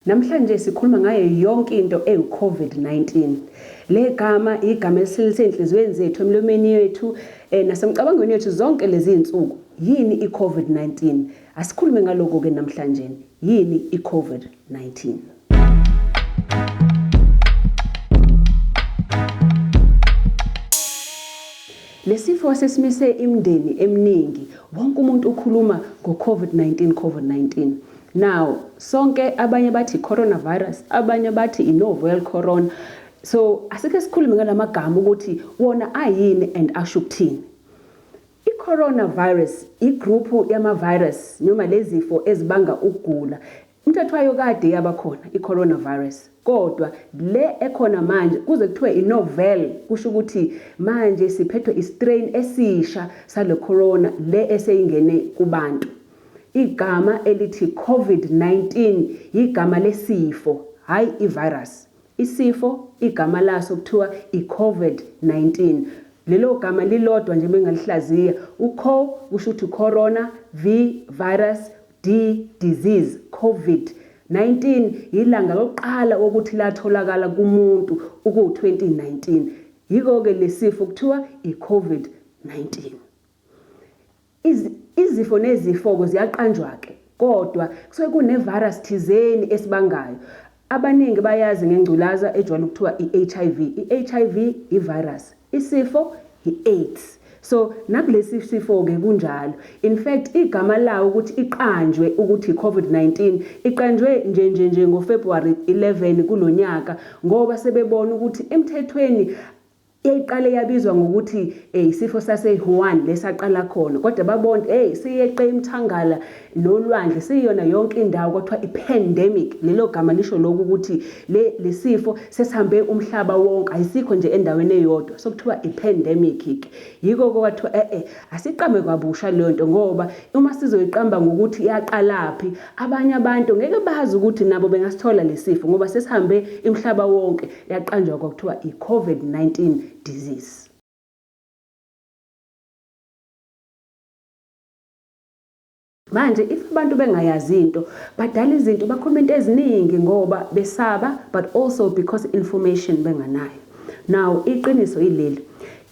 Namhlanje sikhuluma ngayo yonke into ewu-COVID-19. Le gama igama eliselenhliziyweni zethu, emlomeni yethu, nasemcabangweni yethu zonke lezi zinsuku. Yini i-COVID-19? Asikhulume ngaloko ke namhlanje. Yini i-COVID-19? Lesifo sesimise imindeni eminingi. Wonke umuntu ukhuluma ngo-COVID-19, COVID-19. Now, sonke abanye bathi coronavirus, abanye bathi i-novel corona. So, asike sikhulume ngalamagama ukuthi wona ayini and asho ukuthini. I-coronavirus igruphu yama-virus noma lezifo ezibanga ukugula. Umthetho wayo kade yabakhona i-coronavirus. Kodwa le ekhona manje kuze kuthiwe i-novel, kusho ukuthi manje siphethwe i-strain esisha sale corona le eseyingene kubantu. Igama elithi COVID-19 igama lesifo, hayi i-virus. Isifo igama laso kuthiwa i-COVID-19. Lelo gama lilodwa nje bengalihlaziya, u-co kusho ukuthi corona, V virus, D disease, COVID-19 ilanga lokuqala ukuthi latholakala kumuntu uku-2019. Yiko ke lesifo kuthiwa i-COVID-19. Izifo nezifo ziyaqanjwa ke, kodwa kusuke kune-virus thizeni esibangayo. Abaningi bayazi ngengculaza ejwayele ukuthiwa i-HIV. I-HIV i-virus, isifo i-AIDS. So nakulesi sifo ke kunjalo. In fact igama lawo ukuthi iqanjwe ukuthi i-COVID-19 iqanjwe nje nje nje ngoFebruary 11 kulonyaka, ngoba sebebona ukuthi emthethweni yayiqale yabizwa ngokuthi isifo sase-Wuhan lesaqala khona, kodwa babona siyeqe imthangala nolwandle, siyona yonke indawo, kwathiwa i-pandemic. Lelo gama lisho lokhu ukuthi lesifo sesihambe umhlaba wonke, ayisikho nje endaweni eyodwa, so kuthiwa i-pandemic ke. Yiko kwathiwa asiqambe kwabusha leyo nto, ngoba uma sizoyiqamba ngokuthi yaqalaphi, abanye abantu ngeke bazi ukuthi nabo bengasithola lesifo, ngoba sesihambe imhlaba wonke. Yaqanjwa kwakuthiwa i-COVID-19 disease. Manje if abantu bengayazi into, badala izinto, bakhuluma into eziningi ngoba besaba, but also because information benganayo. Now iqiniso ileli,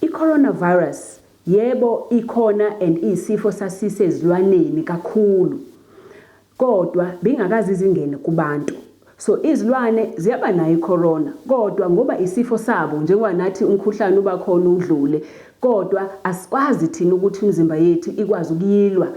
i-coronavirus yebo ikhona and isifo sasisezilwaneni kakhulu, kodwa bingakazi izingene kubantu. So izilwane ziyaba nayo i-corona, kodwa ngoba isifo sabo, njengoba nathi umkhuhlane uba khona udlule, kodwa asikwazi thina ukuthi imizimba yethu ikwazi ukuyilwa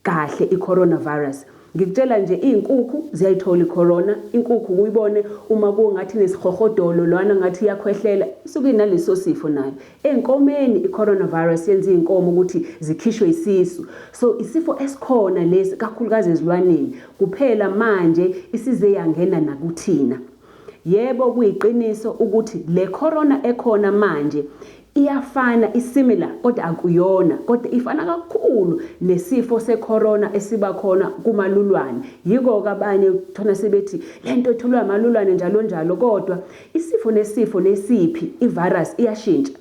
kahle i-coronavirus. Ngikutshela nje, iy'nkukhu ziyayithola i-corona. Inkukhu kuyibone uma kungathi nesihohodolo lwana ngathi iyakhwehlela, isuke inaleso sifo nayo. Ey'nkomeni i-coronavirus yenza iy'nkomo ukuthi zikhishwe isisu. So isifo esikhona lesi kakhulukazi ezilwaneni, kuphela manje isize yangena nakuthina. Yebo kuyiqiniso ukuthi le corona ekhona manje iyafana, isimilar, kodwa akuyona, kodwa ifana kakhulu nesifo secorona esiba khona kumalulwane. Yiko abanye uthona sebethi lento etholwa amalulwane njalo njalo, kodwa isifo nesifo nesiphi ivirus iyashintsha.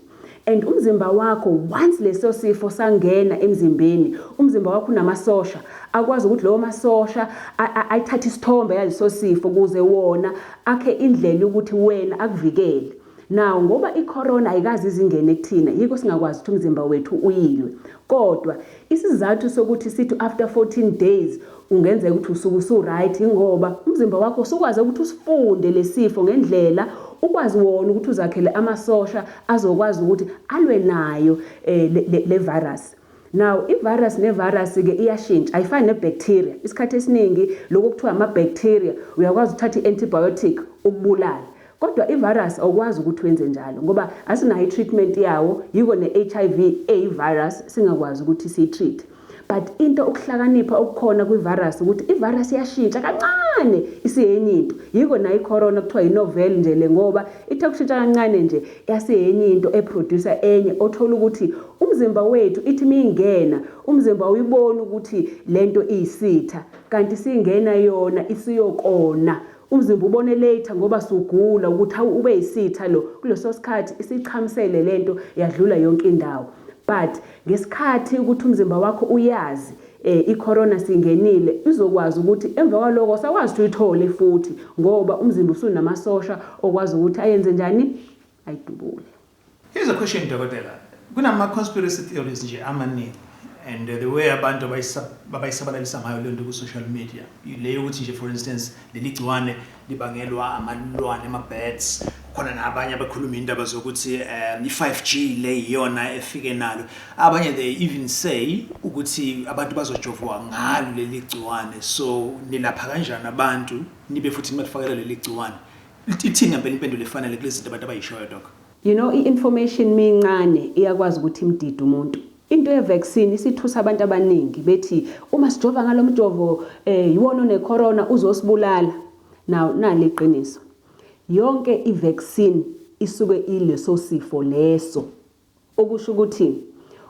And umzimba wakho once leso sifo sangena emzimbeni, umzimba wakho unamasosha akwazi ukuthi lowo masosha ayithathe isithombe yaleso sifo ukuze wona akhe indlela yokuthi wena akuvikele. Now ngoba i-corona ayikazi izingene kuthina, yiko singakwazi ukuthi umzimba wethu uyilwe. Kodwa isizathu sokuthi sithi after 14 days ungenzeka ukuthi usuke usu-right, ngoba umzimba wakho usukwazi ukuthi usifunde lesifo ngendlela, ukwazi wona ukuthi uzakhele amasosha azokwazi ukuthi alwe nayo le virus. Now i-virus ne-virus ke iyashintsha, ayifani ne-bacteria. Isikhathi esiningi lokho kuthiwa ama-bacteria uyakwazi ukuthatha i-antibiotic ukubulala, kodwa i-virus awukwazi ukuthi wenze njalo ngoba asinayo i-treatment yawo. Yiko ne-HIV eyi-virus singakwazi ukuthi siyi-treat. But into ukuhlakanipha okukhona kwi-virus ukuthi i-virus iyashintsha kancane isiyenye into. Yiko nayo i-corona kuthiwa i-novel nje le, ngoba ithe kushintsha kancane nje yasiyenye into eproducer enye, othola ukuthi umzimba wethu ithi mingena umzimba uyibona ukuthi lento iyisitha, kanti singena yona isiyokona. Umzimba ubone later ngoba sugula ukuthi ube yisitha lo, kuleso sikhathi isichamisele lento yadlula yonke indawo. But ngesikhathi ukuthi umzimba wakho uyazi I-corona singenile, izokwazi ukuthi emva kwaloko sakwazi ukuthi uyithole futhi, ngoba umzimba usunamasosha okwazi ukuthi ayenze njani, ayidubule. Here's a question, dokotela. Kunama-conspiracy theories nje amaningi, and the way abantu abayisabalalisa ngayo leyo nto ku-social media, le yokuthi nje, for instance, leli gciwane libangelwa amalwane, ama-bats. Khona nabanye abakhuluma indaba zokuthi i-5G le iyona efike nalo. Abanye, they even say ukuthi abantu bazojovwa ngalo leli gciwane. So nilapha kanjani abantu nibe futhi nibafakela leli gciwane? Ithini ngempela impendulo efanele kulezi zinto abantu abayishoyo, doc? I-information mincane iyakwazi ukuthi imdide umuntu. Into ye-vaccine isithusa abantu abaningi, bethi uma sijova ngalo mjovo yiwona one-corona, uzosibulala. Now, nali iqiniso. Yonke i-vaccine isuke ileso sifo leso. Okusho ukuthi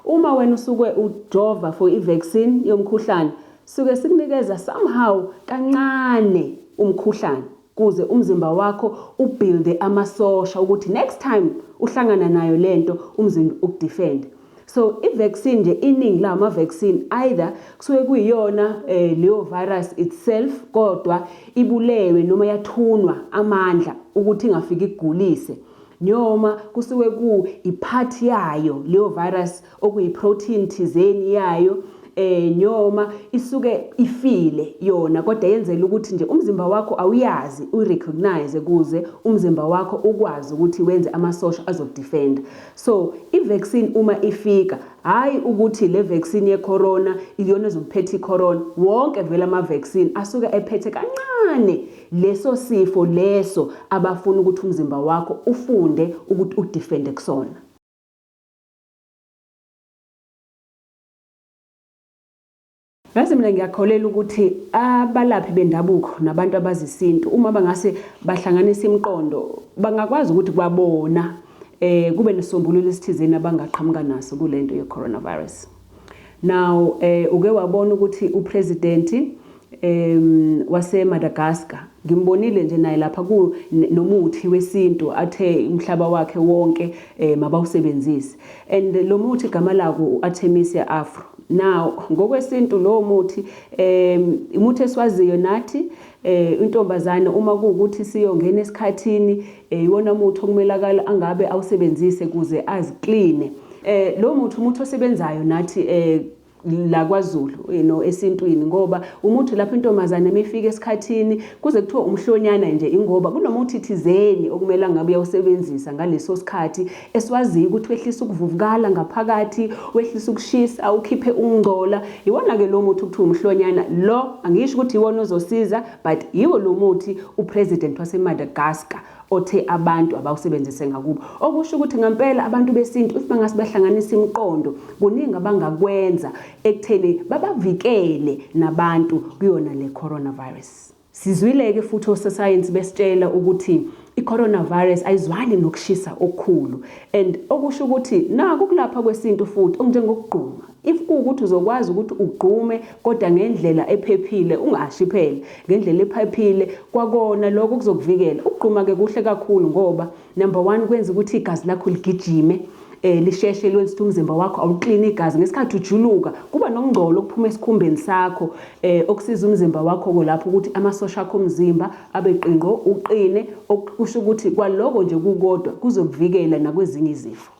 uma wena usuke ujova for i-vaccine yomkhuhlane, suke sikunikeza somehow kancane umkhuhlane kuze umzimba wakho ubuilde amasosha ukuthi next time uhlangana nayo lento, umzimba ukudefend. So i-vaccine nje, iningi lawo ama-vaccine either kusuke kuyiyona leyo virus itself, kodwa ibulewe noma yathunwa amandla ukuthi ingafiki igulise, noma kusuke ku ipart yayo leyo virus, okuyi-protein thizeni yayo, noma isuke ifile yona, kodwa yenzela ukuthi nje umzimba wakho awuyazi, uyirecognize, kuze umzimba wakho ukwazi ukuthi wenze amasosha azokudefenda. So i-vaccine uma ifika, hayi ukuthi le vaccine ye-corona iyona ezokuphetha i-corona. Wonke vele ama-vaccine asuke ephethe kancane leso sifo leso abafuna ukuthi umzimba wakho ufunde ukuthi udefende kusona. Yazi, mina ngiyakholelwa ukuthi abalaphi bendabuko nabantu abazisintu, uma bangase bahlanganise imiqondo, bangakwazi ukuthi kwabona kube nesisombululo esithizeni abangaqhamuka naso kulento ye-coronavirus. Now uke wabona ukuthi upresident wase Madagascar, ngimbonile nje naye lapha ku nomuthi wesintu athe umhlaba wakhe wonke mabawusebenzise, and lo muthi igama lako uArtemisia afro. Now ngokwesintu lo muthi, umuthi esiwaziyo nathi, intombazane uma kuwukuthi siyongena esikhathini, iwona muthi okumele angabe awusebenzise kuze azikline. Lo muthi umuthi osebenzayo nathi la kwaZulu, esintwini, ngoba umuthi lapho intombazane mifika esikhathini kuze kuthiwe umhlonyana nje, ingoba kunomuthi thizeni okumele ngabe uyawusebenzisa ngaleso sikhathi, esiwaziyo ukuthi wehlisa ukuvuvukala ngaphakathi, wehlisa ukushisa, ukhiphe ukungcola. Iwona ke lo muthi ukuthiwa umhlonyana lo. Angisho ukuthi iwona ozosiza, but yiwo lo muthi upresident waseMadagascar othe abantu abawusebenzise ngakubo, okusho ukuthi ngempela abantu besintu, if bangase bahlanganisa imiqondo, kuningi abangakwenza ekutheni babavikele nabantu kuyona le coronavirus. Sizwile-ke futhi ososayensi besitshela ukuthi i-coronavirus ayizwani nokushisa okukhulu, and okusho ukuthi naku kulapha kwesintu futhi okunjengokugquma, if kuwukuthi uzokwazi ukuthi ugqume kodwa ngendlela ephephile, ungashi phela, ngendlela ephephile, kwakona lokho kuzokuvikela. Ukugquma-ke kuhle kakhulu ngoba number one, kwenza ukuthi igazi lakho ligijime, lisheshe, lwenza ukuthi umzimba wakho awuklini igazi. Ngesikhathi ujuluka kuba nokungcola okuphuma esikhumbeni sakho, okusiza umzimba wakho ko lapho ukuthi amasosha akho omzimba abe qinqo, uqine, okusho ukuthi kwaloko nje kukodwa kuzokuvikela nakwezinye izifo.